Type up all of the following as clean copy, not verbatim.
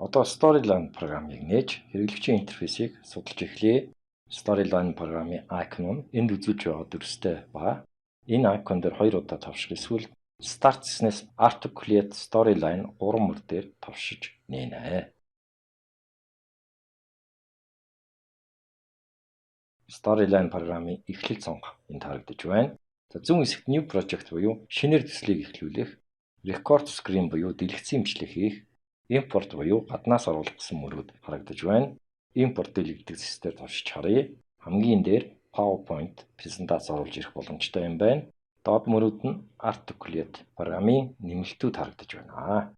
Одоо Storyline програмыг нээж хэрэглэгчийн интерфейсийг судалж эхлэе. Storyline програмын icon нь энд үзүүлж байгаа дүрстэй ба энэ icon дээр хоёр удаа товших эсвэл Start гэснээс Articulate Storyline 3 мөр дээр товшиж нээнэ. Storyline програмын эхлэл цонх энд харагдаж байна. За, зүүн хэсэгт New Project буюу шинээр төслийг эхлүүлэх, Record Screen буюу дэлгэцийн бичлэг хийх, Import буюу гаднаас оруулах гэсэн мөрүүд харагдаж байна. Импорт дэлгэгдэх зэс дээр товшиж харъя. Хамгийн дээр PowerPoint презентац оруулж ирэх боломжтой юм байна. Доод мөрүүд нь Articulate програмын нэмэлтүүд харагдаж байна.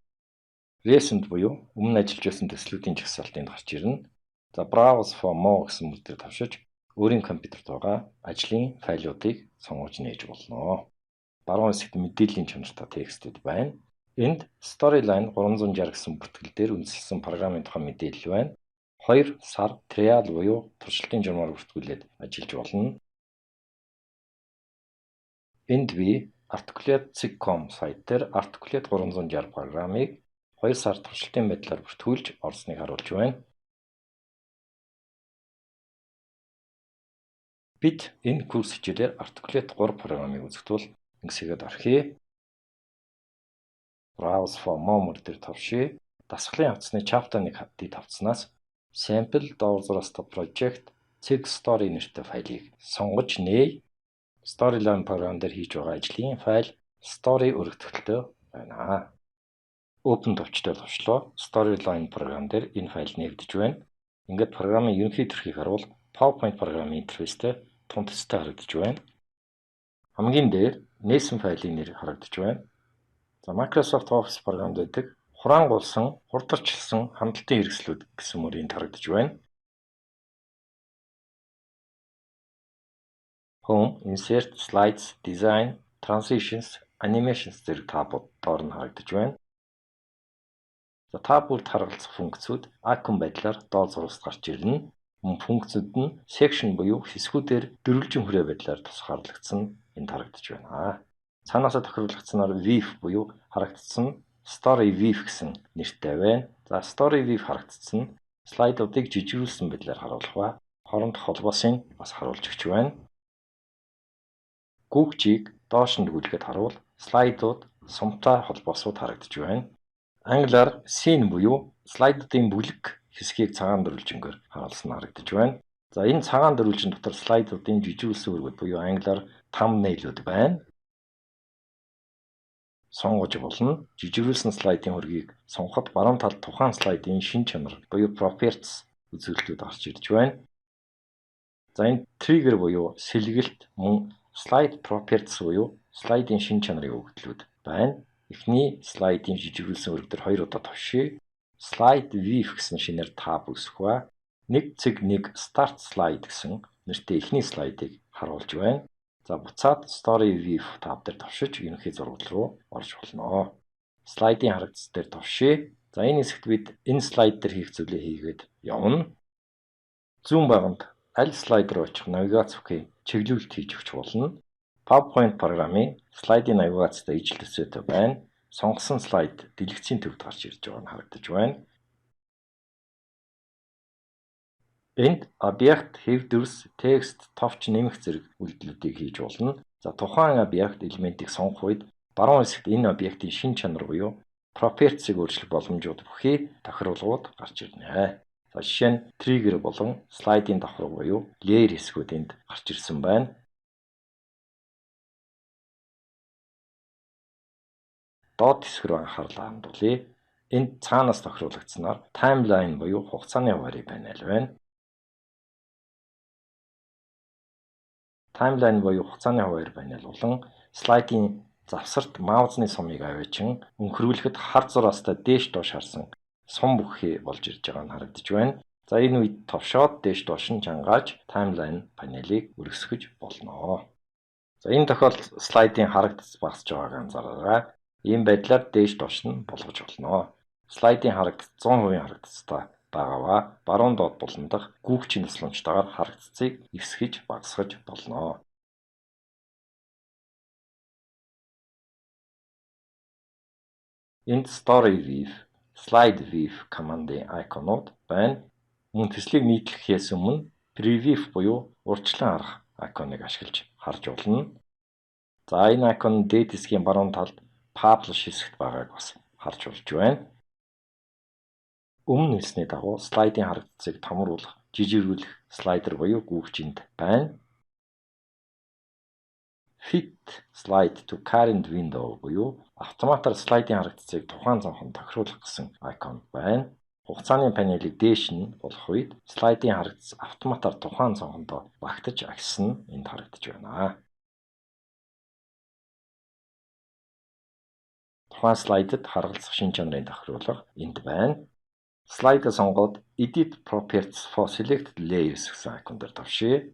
Recent буюу өмнө ажиллаж байсан төслүүдийн жагсаалт энд гарч ирнэ. За, Browse for more гэсэн мөр дээр товшиж өөрийн компьютерт байгаа ажлын файлуудыг сонгож нээж болно. Баруун хэсэгт мэдээллийн чанартай текстүүд байна. Энд Storyline 360 гэсэн бүртгэл дээр үндэслэсэн програмын тухай мэдээлэл байна. 2 сар trial буюу туршилтын журмаар бүртгүүлээд ажиллаж болно. Энд би Articulate.com сайт дээр Articulate 360 програмыг 2 сар туршилтын байдлаар бүртгүүлж орсныг харуулж байна. Бид энэ курс хичээлээр Articulate 3 програмыг үзэх тул ингэсгээд орхиё. Browse for more мөр дээр товшъё. Дасгалын хавтасны chapter 1 дэд хавтаснаас sample $project цэг story нэртэй файлыг сонгож нээе. Storyline програм дээр хийж байгаа ажлын файл story өргөтгөлтэй байна. Open товч дээр товшлоо. Storyline програм дээр энэ файл нээгдэж байна. Ингээд програмын ерөнхий төрхийг харуул PowerPoint програмын интерфейстэй тун төстэй харагдаж байна. Хамгийн дээр нээсэн файлын нэр харагдаж байна. За, Microsoft Office програмд байдаг хураангуйлсан, хурдарчилсан хандлтын хэрэгслүүд гэсэн мөр энд харагдаж байна. Home, Insert, Slides, Design, Transitions, Animations зэрэг tab ууд доор нь харагдаж байна. За, tab бүрд харгалзах функцүүд icon байдлаар доор зураст гарч ирнэ. Мөн функцүүд нь section буюу хэсгүүдээр дөрвөлжин хүрээ байдлаар тусгаарлагдсан энд харагдаж байна. Цаанаасаа тохируулагдсанаар View буюу харагдсан Story View гэсэн нэртэй байна. За, Story View харагдсан слайдуудыг жижигрүүлсэн байдлаар харуулах ба хоорондох холбоосыг бас харуулж өгч байна. Гүгчийг доош нь гүйлгээд харуул слайдууд сумтай холбоосууд харагдаж байна. Англиар scene буюу слайдуудын бүлэг хэсгийг цагаан дөрвөлжингөөр харуулсан харагдаж байна. За, энэ цагаан дөрвөлжин дотор слайдуудын жижигүүлсэн өргөд буюу англиар thumbnail-ууд байна. Сонгож болно. Жижигрүүлсэн слайдын хөргийг сонгоход баруун талд тухайн слайдын шинж чанар буюу properties үзүүлэлтүүд гарч ирж байна. За, энэ trigger буюу сэлгэлт, мөн slide properties буюу слайдын шинж чанарын өгөгдлүүд байна. Эхний слайдын жижигрүүлсэн өрг дээр хоёр удаа товшъё. Slide View гэсэн шинээр tab үүсэх ба 1.1 Start Slide гэсэн нэртэй эхний слайдыг харуулж байна. За, буцаад Story View tab дээр товшиж ерөнхий зураг руу орж болно. Слайдын харагдац дээр товшъё. За, энэ хэсэгт бид энэ слайд дээр хийх зүйлээ хийгээд явна. Зүүн баганд аль слайд руу очих навигац бүхий чиглүүлэлт хийж өгч болно. PowerPoint програмын слайдын навигацтай ижил төсөөтэй байна. Сонгосон слайд дэлгэцийн төвд гарч ирж байгаа нь харагдаж байна. Энд объект, хэв дүрс, текст, товч нэмэх зэрэг үйлдэлүүдийг хийж болно. За, тухайн объект элементийг сонгох үед баруун хэсэгт энэ объектын шинж чанар буюу properties-ыг өөрчлөх боломжууд бүхий тохируулгууд гарч ирнэ. За, жишээ нь trigger болон слайдын давхарга буюу layer хэсгүүд энд гарч ирсэн байна. Доод хэсэг рүү анхаарлаа хандуулъя. Энд цаанаас тохируулагдсанаар timeline буюу хугацааны хуваарийг панел байна. Timeline буюу хугацааны хуваарь панел болон слайдын завсарт маусны сумыг аваачин өнхөрүүлэхэд хар зураастай дээш доош харсан сум бүхий болж ирж байгаа нь харагдаж байна. За, энэ үед товшоод дээш доош нь чангааж timeline панелыг өргөсгөж болно. За, энэ тохиолдолд слайдын харагдац багасж байгааг анзаараарай. Ийм байдлаар дээш доош нь болгож болно. Слайдын харагдац 100% харагдацтай байгаа ба баруун доод булан дахь гүгчийн тусламжтайгаар харагдцыг эвсгэж багасгаж болно. Энд Story View, Slide View командын icon-ууд байна. Мөн төслийг нийтлэхээс өмнө Preview буюу урьдчилан харах icon-ыг ашиглаж харж болно. За, энэ icon дээд хэсгийн баруун талд Publish хэсэгт байгааг бас харж болж байна. Өмнө хэлсний дагуу слайдын харагдцыг томруулах, жижигрүүлэх slider буюу гүгч энд байна. Fit slide to current window буюу автоматар слайдын харагдцыг тухайн цонхонд тохируулах гэсэн icon байна. Хугацааны панелыг дээш нь болох үед слайдын харагдац автоматар тухайн цонхондоо багтаж агссан нь энд харагдаж байна. Тухайн слайдад харгалзах шинж чанарын тохируулга энд байна. Слайдаа сонгоод Edit Properties for Selected Layers гэсэн icon дээр товшъё.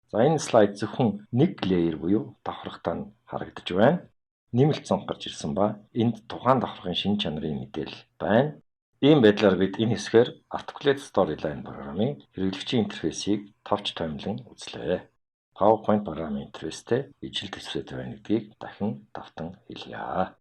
За, энэ слайд зөвхөн нэг layer буюу давхаргатай нь харагдаж байна. Нэмэлт цонх гарч ирсэн ба энд тухайн давхаргын шинж чанарын мэдээлэл байна. Ийм байдлаар бид энэ хэсгээр Articulate Storyline програмын хэрэглэгчийн интерфейсийг товч томилон үзлээ. PowerPoint програмын интерфейстэй ижил төстэй байна гэдгийг дахин давтан хэлье.